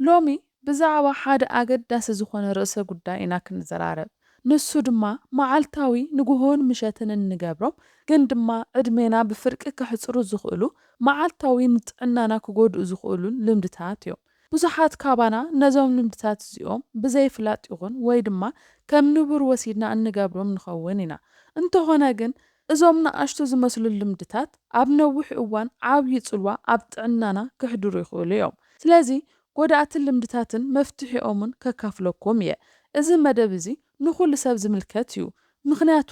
ሎሚ ብዛዕባ ሓደ ኣገዳሲ ዝኾነ ርእሰ ጉዳይ ኢና ክንዘራረብ። ንሱ ድማ መዓልታዊ ንግሆን ምሸትን እንገብሮም ግን ድማ ዕድሜና ብፍርቂ ከሕጽሩ ዝኽእሉ፣ መዓልታዊ ንጥዕናና ክጎድኡ ዝኽእሉን ልምድታት እዮም። ብዙሓት ካባና ነዞም ልምድታት እዚኦም ብዘይፍላጥ ይኹን ወይ ድማ ከም ንቡር ወሲድና እንገብሮም ንኸውን ኢና። እንተኾነ ግን እዞም ንኣሽቱ ዝመስሉ ልምድታት ኣብ ነዊሕ እዋን ዓብዪ ጽልዋ ኣብ ጥዕናና ክሕድሩ ይኽእሉ እዮም። ስለዚ ጎዳእትን ልምድታትን መፍትሒኦምን ከካፍለኩም እየ። እዚ መደብ እዚ ንኹሉ ሰብ ዝምልከት እዩ። ምኽንያቱ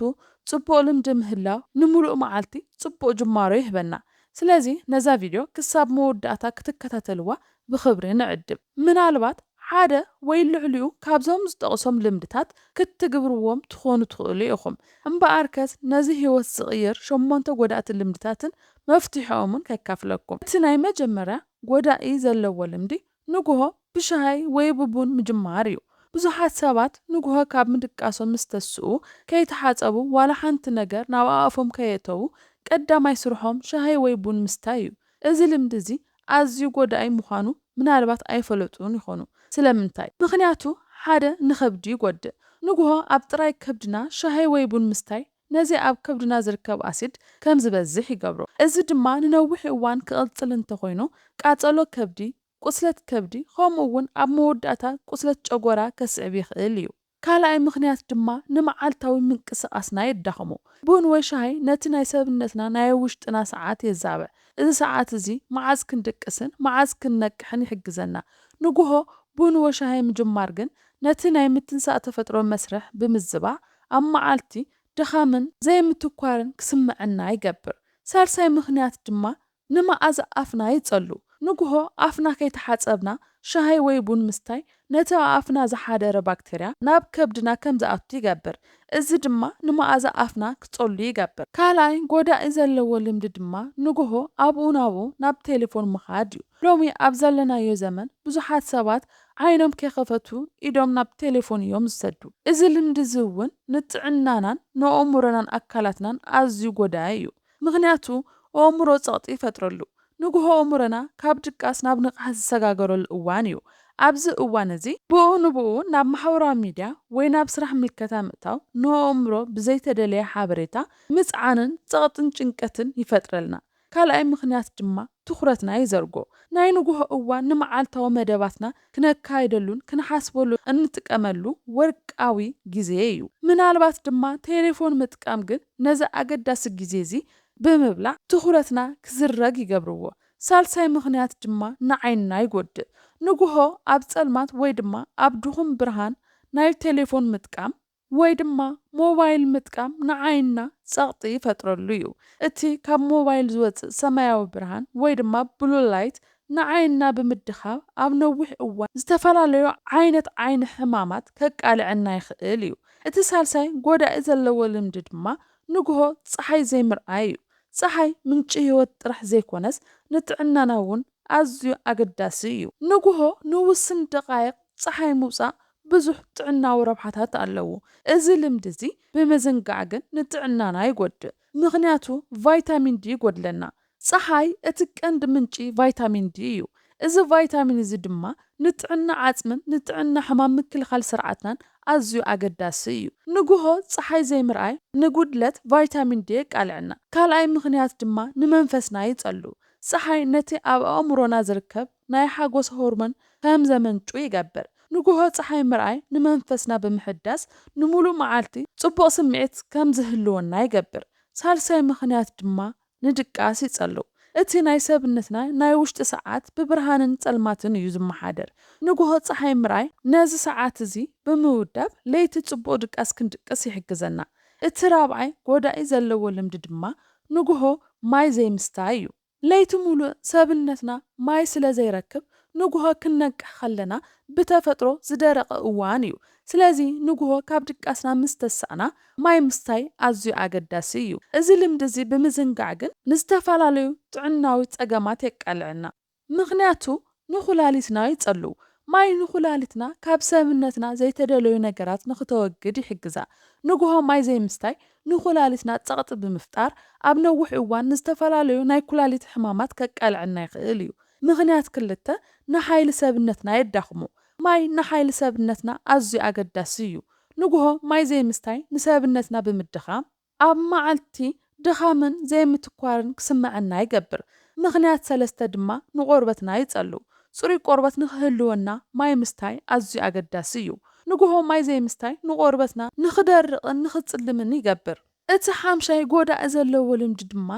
ጽቡቕ ልምዲ ምህላው ንምሉእ መዓልቲ ጽቡቕ ጅማሮ ይህበና። ስለዚ ነዛ ቪድዮ ክሳብ መወዳእታ ክትከታተልዋ ብኽብሪ ንዕድም። ምናልባት ሓደ ወይ ልዕሊኡ ካብዞም ዝጠቕሶም ልምድታት ክትትግብርዎም ትኾኑ ትኽእሉ ኢኹም። እምበኣርከስ ነዚ ህይወት ዝቕይር ሸሞንተ ጎዳእቲ ልምድታትን መፍትሒኦምን ከካፍለኩም። እቲ ናይ መጀመርያ ጎዳኢ ዘለዎ ልምዲ ንግሆ ብሻሂ ወይ ብቡን ምጅማር እዩ። ብዙሓት ሰባት ንግሆ ካብ ምድቃሶም ምስ ተስኡ ከይተሓጸቡ ዋላ ሓንቲ ነገር ናብ ኣእፎም ከየእተዉ ቀዳማይ ስርሖም ሻሂ ወይ ቡን ምስታይ እዩ። እዚ ልምዲ እዚ ኣዝዩ ጎዳኢ ምዃኑ ምናልባት ኣይፈለጡን ይኾኑ። ስለምንታይ? ምኽንያቱ ሓደ ንኸብዲ ይጎድእ። ንግሆ ኣብ ጥራይ ከብድና ሻሂ ወይ ቡን ምስታይ ነዚ ኣብ ከብድና ዝርከብ ኣሲድ ከም ዝበዝሕ ይገብሮ። እዚ ድማ ንነዊሕ እዋን ክቕጽል እንተኾይኑ ቃጸሎ ከብዲ፣ ቁስለት ከብዲ ከምኡ እውን ኣብ መወዳእታ ቁስለት ጨጎራ ከስዕብ ይኽእል እዩ። ካልኣይ ምኽንያት ድማ ንመዓልታዊ ምንቅስቓስና የዳኽሞ። ቡን ወይ ሻሂ ነቲ ናይ ሰብነትና ናይ ውሽጥና ሰዓት የዛብዕ። እዚ ሰዓት እዚ መዓዝ ክንድቅስን መዓዝ ክንነቅሕን ይሕግዘና። ንግሆ ቡን ወይ ሻሂ ምጅማር ግን ነቲ ናይ ምትንሳእ ተፈጥሮ መስርሕ ብምዝባዕ ኣብ መዓልቲ ድኻምን ዘይምትኳርን ክስምዐና ይገብር። ሳልሳይ ምኽንያት ድማ ንመኣዛ ኣፍና ይጸሉ። ንግሆ ኣፍና ከይተሓጸብና ሻሂ ወይ ቡን ምስታይ ነቲ ኣብ ኣፍና ዝሓደረ ባክተርያ ናብ ከብድና ከም ዝኣቱ ይገብር። እዚ ድማ ንመኣዛ ኣፍና ክጸሉ ይገብር። ካልኣይ ጎዳኢ ዘለዎ ልምዲ ድማ ንግሆ ኣብኡ ናብኡ ናብ ቴሌፎን ምኻድ እዩ። ሎሚ ኣብ ዘለናዮ ዘመን ብዙሓት ሰባት ዓይኖም ከይኸፈቱ ኢዶም ናብ ቴሌፎን እዮም ዝሰዱ። እዚ ልምዲ እዚ እውን ንጥዕናናን ንኣእምሮናን ኣካላትናን ኣዝዩ ጎዳኢ እዩ። ምኽንያቱ ኣእምሮ ጸቕጢ ይፈጥረሉ። ንግሆ ኣእምሮና ካብ ድቃስ ናብ ንቕሓት ዝሰጋገረሉ እዋን እዩ። ኣብዚ እዋን እዚ ብኡ ንብኡ ናብ ማሕበራዊ ሚድያ ወይ ናብ ስራሕ ምልከታ ምእታው ንኣእምሮ ብዘይተደለየ ሓበሬታ ምጽዓንን ጸቕጥን ጭንቀትን ይፈጥረልና። ካልኣይ ምኽንያት ድማ ትኹረትና ይዘርጎ። ናይ ንግሆ እዋን ንመዓልታዊ መደባትና ክነካይደሉን ክንሓስበሉ እንጥቀመሉ ወርቃዊ ግዜ እዩ። ምናልባት ድማ ቴሌፎን ምጥቃም ግን ነዚ ኣገዳሲ ግዜ እዚ ብምብላዕ ትኹረትና ክዝረግ ይገብርዎ። ሳልሳይ ምኽንያት ድማ ንዓይንና ይጎድእ። ንግሆ ኣብ ጸልማት ወይ ድማ ኣብ ድኹም ብርሃን ናይ ቴሌፎን ምጥቃም ወይ ድማ ሞባይል ምጥቃም ንዓይንና ጸቕጢ ይፈጥረሉ እዩ። እቲ ካብ ሞባይል ዝወጽእ ሰማያዊ ብርሃን ወይ ድማ ብሉ ላይት ንዓይንና ብምድኻም ኣብ ነዊሕ እዋን ዝተፈላለዩ ዓይነት ዓይኒ ሕማማት ከቃልዐና ይኽእል እዩ። እቲ ሳልሳይ ጎዳኢ ዘለዎ ልምዲ ድማ ንግሆ ጸሓይ ዘይምርኣይ እዩ። ጸሓይ ምንጪ ህይወት ጥራሕ ዘይኮነስ ንጥዕናና እውን ኣዝዩ ኣገዳሲ እዩ። ንግሆ ንውስን ደቓይቕ ጸሓይ ምውጻእ ብዙሕ ጥዕናዊ ረብሓታት ኣለዎ። እዚ ልምዲ እዚ ብምዝንጋዕ ግን ንጥዕናና ይጎድእ። ምኽንያቱ ቫይታሚን ዲ ይጎድለና። ጸሓይ እቲ ቀንዲ ምንጪ ቫይታሚን ዲ እዩ። እዚ ቫይታሚን እዚ ድማ ንጥዕና ዓጽምን ንጥዕና ሕማም ምክልኻል ስርዓትናን ኣዝዩ ኣገዳሲ እዩ። ንግሆ ጸሓይ ዘይምርኣይ ንጉድለት ቫይታሚን ዲ የቃልዐና። ካልኣይ ምኽንያት ድማ ንመንፈስና ይጸሉ። ጸሓይ ነቲ ኣብ ኣእምሮና ዝርከብ ናይ ሓጎስ ሆርሞን ከም ዘመንጩ ይገብር። ንግሆ ጸሓይ ምርኣይ ንመንፈስና ብምሕዳስ ንምሉእ መዓልቲ ጽቡቕ ስምዒት ከም ዝህልወና ይገብር። ሳልሳይ ምኽንያት ድማ ንድቃስ ይጸሉ። እቲ ናይ ሰብነትና ናይ ውሽጢ ሰዓት ብብርሃንን ጸልማትን እዩ ዝመሓደር። ንግሆ ጸሓይ ምርኣይ ነዚ ሰዓት እዚ ብምውዳብ ለይቲ ጽቡቕ ድቃስ ክንድቅስ ይሕግዘና። እቲ ራብዓይ ጎዳኢ ዘለዎ ልምዲ ድማ ንግሆ ማይ ዘይምስታይ እዩ። ለይቲ ሙሉእ ሰብነትና ማይ ስለ ዘይረክብ ንግሆ ክንነቅሕ ከለና ብተፈጥሮ ዝደረቐ እዋን እዩ። ስለዚ ንግሆ ካብ ድቃስና ምስ ተሳእና ማይ ምስታይ ኣዝዩ ኣገዳሲ እዩ። እዚ ልምዲ እዚ ብምዝንጋዕ ግን ንዝተፈላለዩ ጥዕናዊ ጸገማት የቃልዐና። ምኽንያቱ ንኹላሊትና ይጸሉ። ማይ ንኹላሊትና ካብ ሰብነትና ዘይተደለዩ ነገራት ንክተወግድ ይሕግዛ። ንግሆ ማይ ዘይምስታይ ንኹላሊትና ጸቕጢ ብምፍጣር ኣብ ነዊሕ እዋን ንዝተፈላለዩ ናይ ኩላሊት ሕማማት ከቃልዐና ይኽእል እዩ። ምኽንያት ክልተ፣ ንሓይሊ ሰብነትና የዳኽሞ። ማይ ንሓይሊ ሰብነትና ኣዝዩ ኣገዳሲ እዩ። ንጉሆ ማይ ዘይምስታይ ንሰብነትና ብምድኻም፣ ኣብ መዓልቲ ድኻምን ዘይምትኳርን ክስምዐና ይገብር። ምኽንያት ሰለስተ ድማ ንቆርበትና ይጸሉ። ጽሩይ ቆርበት ንኽህልወና ማይ ምስታይ ኣዝዩ ኣገዳሲ እዩ። ንጉሆ ማይ ዘይምስታይ ንቆርበትና ንኽደርቕን ንኽጽልምን ይገብር። እቲ ሓምሻይ ጎዳኢ ዘለዎ ልምዲ ድማ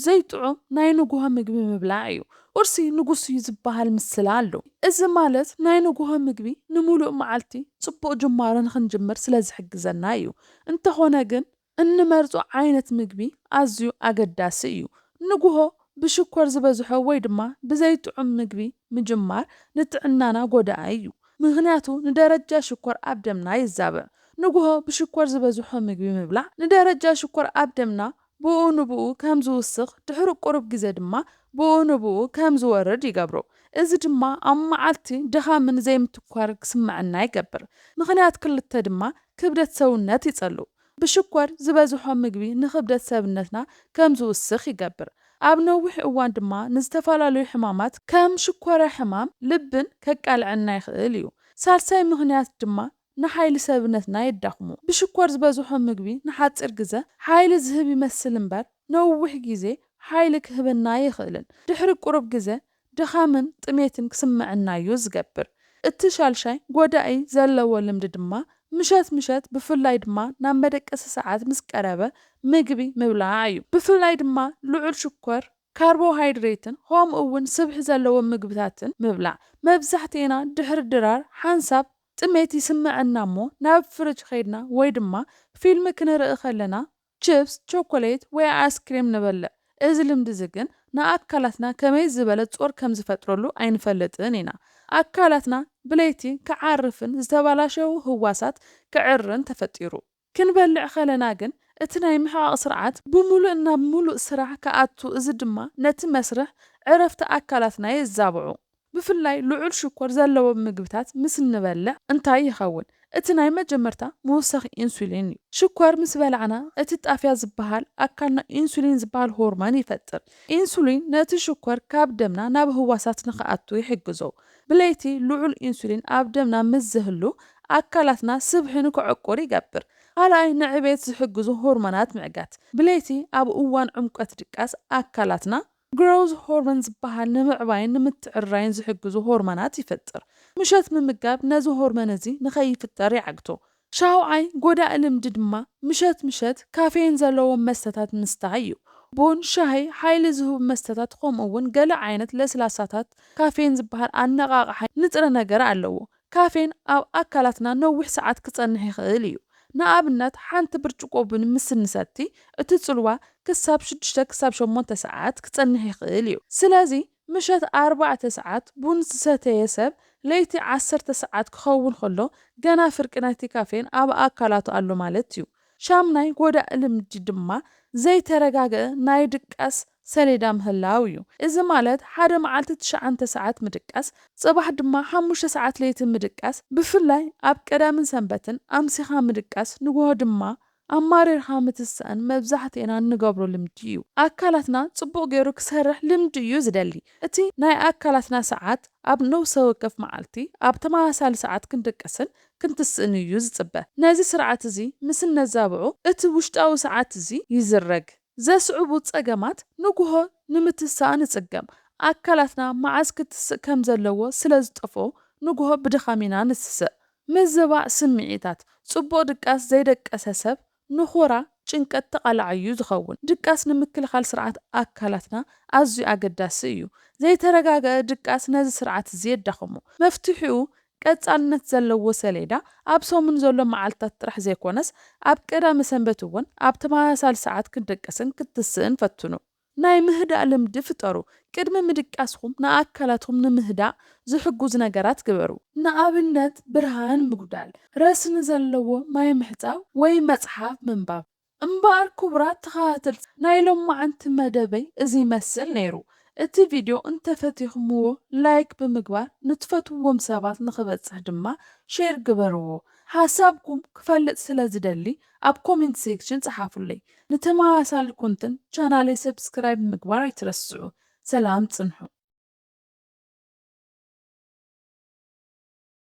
ዘይጥዑም ናይ ንጉሆ ምግቢ ምብላዕ እዩ። ቁርሲ ንጉስ እዩ ዝበሃል ምስላ ኣሎ። እዚ ማለት ናይ ንጉሆ ምግቢ ንምሉእ መዓልቲ ጽቡቕ ጅማሮ ንኽንጅምር ስለ ዝሕግዘና እዩ። እንተኾነ ግን እንመርጾ ዓይነት ምግቢ ኣዝዩ ኣገዳሲ እዩ። ንጉሆ ብሽኮር ዝበዝሖ ወይ ድማ ብዘይጥዑም ምግቢ ምጅማር ንጥዕናና ጎዳኢ እዩ። ምኽንያቱ ንደረጃ ሽኮር ኣብ ደምና ይዛብዕ። ንጉሆ ብሽኮር ዝበዝሖ ምግቢ ምብላዕ ንደረጃ ሽኮር ኣብ ደምና ብኡ ንብኡ ከም ዝውስኽ፣ ድሕሪ ቁሩብ ግዜ ድማ ብኡ ንብኡ ከም ዝወርድ ይገብሮ። እዚ ድማ ኣብ መዓልቲ ድኻምን ዘይምትኳር ክስምዐና ይገብር። ምኽንያት ክልተ ድማ ክብደት ሰውነት ይጸሉ። ብሽኮር ዝበዝሖ ምግቢ ንክብደት ሰብነትና ከም ዝውስኽ ይገብር። ኣብ ነዊሕ እዋን ድማ ንዝተፈላለዩ ሕማማት ከም ሽኮረ ሕማም ልብን ከቃልዐና ይኽእል እዩ። ሳልሳይ ምኽንያት ድማ ንሓይሊ ሰብነትና የዳኽሞ። ብሽኮር ዝበዝሖ ምግቢ ንሓጺር ግዜ ሓይሊ ዝህብ ይመስል እምበር ነዊሕ ግዜ ሓይሊ ክህበና ኣይኽእልን። ድሕሪ ቁሩብ ግዜ ድኻምን ጥሜትን ክስምዐና እዩ ዝገብር። እቲ ሻልሻይ ጎዳኢ ዘለዎ ልምዲ ድማ ምሸት ምሸት ብፍላይ ድማ ናብ መደቀሲ ሰዓት ምስ ቀረበ ምግቢ ምብላዕ እዩ። ብፍላይ ድማ ልዑል ሽኮር፣ ካርቦሃይድሬትን ከምኡ እውን ስብሒ ዘለዎም ምግብታትን ምብላዕ። መብዛሕትኤና ድሕሪ ድራር ሓንሳብ ጥሜት ይስምዐና እሞ ናብ ፍርጅ ከይድና ወይ ድማ ፊልም ክንርኢ ከለና ችፕስ፣ ቸኮሌት ወይ ኣስክሬም ንበልዕ። እዚ ልምዲ እዚ ግን ንኣካላትና ከመይ ዝበለ ጾር ከም ዝፈጥረሉ ኣይንፈልጥን ኢና። ኣካላትና ብለይቲ ክዓርፍን ዝተባላሸዉ ህዋሳት ክዕርን ተፈጢሩ። ክንበልዕ ከለና ግን እቲ ናይ ምሕቓቕ ስርዓት ብምሉእ ናብ ምሉእ ስራሕ ክኣቱ፣ እዚ ድማ ነቲ መስርሕ ዕረፍቲ ኣካላትና የዛብዑ። ብፍላይ ልዑል ሽኮር ዘለዎም ምግብታት ምስ እንበልዕ እንታይ ይኸውን? እቲ ናይ መጀመርታ ምውሳኽ ኢንሱሊን እዩ። ሽኮር ምስ በላዕና እቲ ጣፍያ ዝበሃል ኣካልና ኢንሱሊን ዝበሃል ሆርሞን ይፈጥር። ኢንሱሊን ነቲ ሽኮር ካብ ደምና ናብ ህዋሳት ንኽኣቱ ይሕግዞ። ብለይቲ ልዑል ኢንሱሊን ኣብ ደምና ምስ ዝህሉ ኣካላትና ስብሒ ንክዕቁር ይገብር። ካልኣይ ንዕቤት ዝሕግዙ ሆርሞናት ምዕጋት። ብለይቲ ኣብ እዋን ዕምቆት ድቃስ ኣካላትና ግሮዝ ሆርሞን ዝበሃል ንምዕባይን ንምትዕርራይን ዝሕግዙ ሆርሞናት ይፈጥር። ምሸት ምምጋብ ነዚ ሆርሞን እዚ ንኸይፍጠር ይዓግቶ። ሻውዓይ ጎዳኢ ልምዲ ድማ ምሸት ምሸት ካፌን ዘለዎም መስተታት ምስታይ እዩ። ቡን፣ ሻሂ፣ ሓይሊ ዝህቡ መስተታት ከምኡ እውን ገለ ዓይነት ለስላሳታት ካፌን ዝበሃል ኣነቓቓሒ ንጥረ ነገር ኣለዎ። ካፌን ኣብ ኣካላትና ነዊሕ ሰዓት ክጸንሕ ይኽእል እዩ። ንኣብነት ሓንቲ ብርጭቆ ቡን ምስ እንሰቲ እቲ ጽልዋ ክሳብ ሽዱሽተ ክሳብ ሸሞንተ ሰዓት ክጸንሕ ይኽእል እዩ። ስለዚ ምሸት ኣርባዕተ ሰዓት ቡን ዝሰተየ ሰብ ለይቲ ዓሰርተ ሰዓት ክኸውን ከሎ ገና ፍርቂ ናይቲ ካፌን ኣብ ኣካላቱ ኣሎ ማለት እዩ። ሻምናይ ጎዳኢ ልምዲ ድማ ዘይተረጋገአ ናይ ድቃስ ሰሌዳ ምህላው እዩ። እዚ ማለት ሓደ መዓልቲ ትሽዓተ ሰዓት ምድቃስ፣ ጽባሕ ድማ ሓሙሽተ ሰዓት ለይቲ ምድቃስ፣ ብፍላይ ኣብ ቀዳምን ሰንበትን ኣምሲኻ ምድቃስ፣ ንግሆ ድማ ኣማሪርካ ምትሳእን መብዛሕትኤና እንገብሮ ልምዲ እዩ። ኣካላትና ጽቡቕ ገይሩ ክሰርሕ ልምዲ እዩ ዝደሊ። እቲ ናይ ኣካላትና ሰዓት ኣብ ነፍሰ ወከፍ መዓልቲ ኣብ ተመሳሳሊ ሰዓት ክንድቅስን ክንትስእን እዩ ዝጽበ። ነዚ ስርዓት እዚ ምስ እነዛብዖ እቲ ውሽጣዊ ሰዓት እዚ ይዝረግ። ዘስዕቡ ጸገማት ንግሆ ንምትሳእ ንጽገም። ኣካላትና መዓዝ ክትስእ ከም ዘለዎ ስለ ዝጠፍኦ ንግሆ ብድኻም ኢና ንስስእ። ምዝባዕ ስምዒታት። ጽቡቕ ድቃስ ዘይደቀሰ ሰብ ንኾራ ጭንቀት ተቓላዓይ እዩ ዝኸውን። ድቃስ ንምክልኻል ስርዓት ኣካላትና ኣዝዩ ኣገዳሲ እዩ። ዘይተረጋገአ ድቃስ ነዚ ስርዓት እዚ የዳኽሞ። መፍትሒኡ ቀጻልነት ዘለዎ ሰሌዳ ኣብ ሰሙን ዘሎ መዓልታት ጥራሕ ዘይኮነስ ኣብ ቀዳመ ሰንበት እውን ኣብ ተመሳሳሊ ሰዓት ክንድቅስን ክትስእን ፈትኑ። ናይ ምህዳእ ልምዲ ፍጠሩ። ቅድሚ ምድቃስኩም ንኣካላትኩም ንምህዳእ ዝሕግዙ ነገራት ግበሩ። ንኣብነት ብርሃን ምጉዳል፣ ረስኒ ዘለዎ ማይ ምሕጻብ ወይ መጽሓፍ ምንባብ። እምበኣር ክቡራት ተኸታተልቲ ናይ ሎማዓንቲ መደበይ እዚ ይመስል ነይሩ። እቲ ቪድዮ እንተፈቲኹምዎ ላይክ ብምግባር ንትፈትውዎም ሰባት ንኽበጽሕ ድማ ሼር ግበርዎ። ሓሳብኩም ክፈልጥ ስለ ዝደሊ ኣብ ኮሜንት ሴክሽን ጸሓፉለይ። ንተመሳሳሊ ኮንተንት ቻናለይ ሰብስክራይብ ምግባር ኣይትረስዑ። ሰላም ጽንሑ።